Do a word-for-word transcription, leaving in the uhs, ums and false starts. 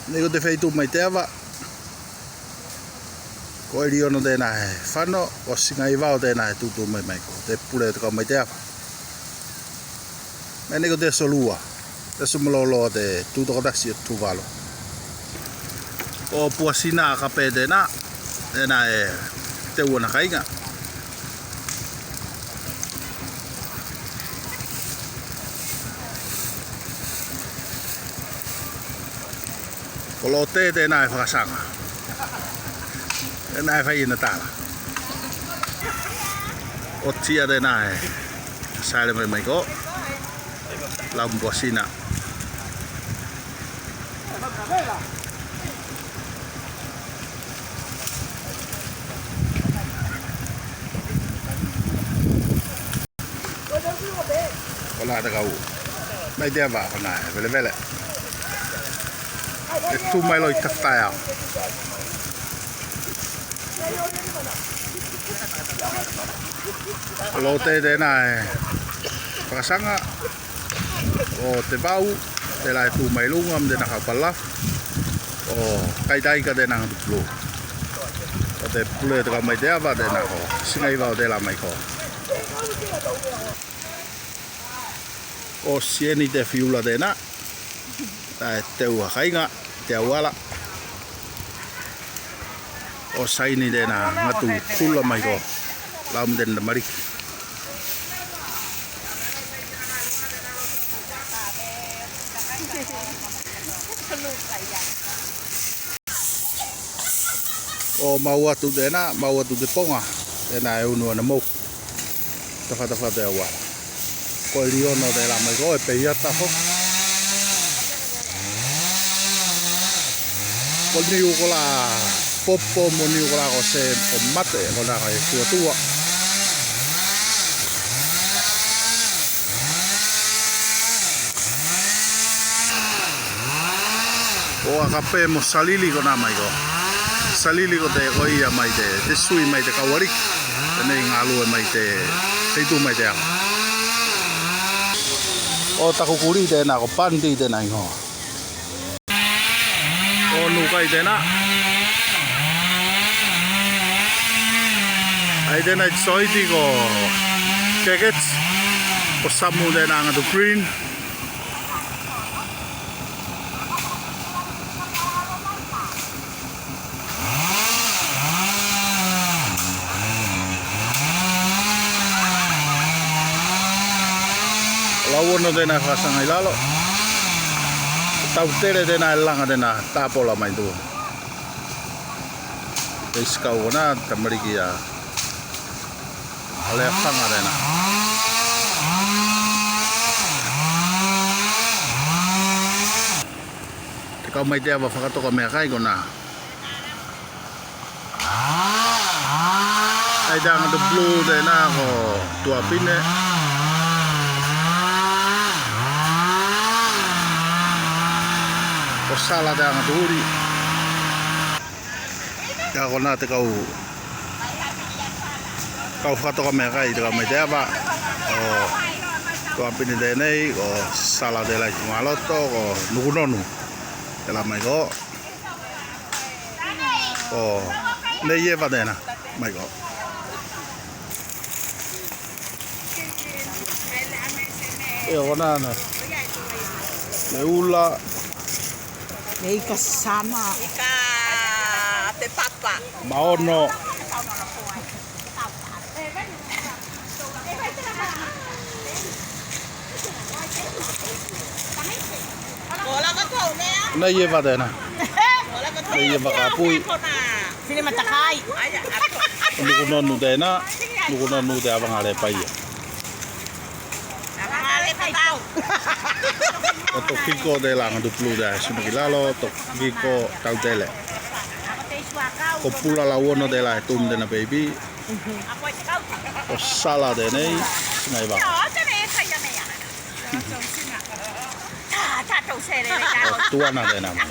Nei ko te feitu mai te ava. Ko Eliono tena e fano, ko Sigaivao tena e tutu mai mai ko te pule o te kau mai te ava. Me nei ko te aso lua, te aso malolo o te tu tokotasi o Tuvalu. Ko Puasina Akape tena, tena e teu ana kaiga. Ko Lote tena e fakasaga. Tena e fai ana tala. Ko Tia tena e saele mai mai ko Lau mo Puasina. Kona te kau mai te ava kona e velevele. E tu mai loa i tafataeao. Ko Lote tena e fakasaga. Ko Tevau tela e tu mai luga mo tena kau palafu. Ko Kaitaika tena gatu pulu. Ko te pule o te kau mai te ava tena ko Sigaivao tela mai ko. Ko Sieni te fiula tena. Tela e teu a kaiga te auala. Ko Saini tena gatu tula mai ko Lau mo tena tamaliki. Ko Mauatu tena, Mauatu te poga tena e unu ana mou. Tafatafa te auala. Ko Eliono tela mai ko e peiata foki. Ko Niukola Popo mo Niukola ko se ko mate, kona ko e tuatua. Ko Akape mo Salili kona mai ko. Salili ko te, ko ia mai te, te sui mai te kau aliki. Tenei galue mai te, te itu mai te ava. Ko Takukuli tena, ko Pandi tena igoa. Ko Nukai tena. Ai tena i te soiti ko Keketi. Ko Samu tena gatu green. Lauono tena e fakasaga i lalo. Tautele tena e laga tena tapola mai tu. Te isikau kona tamaliki a Leafaga tena. Te kau mai te ava fakatoka meakai kona. Ai te agatu blue tena ko Tuapine. Ko Sala te agatu uli. Ia kona te kau, kau fakatoka meakai te kau mai te ava. Ko Tuapine tenei, ko Sala tela i tuga loto, ko Nukunonu tela mai ko. Ko Neieva tena mai ko. E kona na. Me ula. Me ika sasana. Ika te papa. Maono. Neieva tena. Neieva Kapui. Fili matakai. Nukunonu tena. Nukunonu te avaga le paia. Ko Tokiko tela agatu blue te suma ki lalo, Tokiko tautele. Ko Pula Lauono tela e tu mo tena baby. Ko Sala tenei, Sigaivao. Ko Tuana tena mai.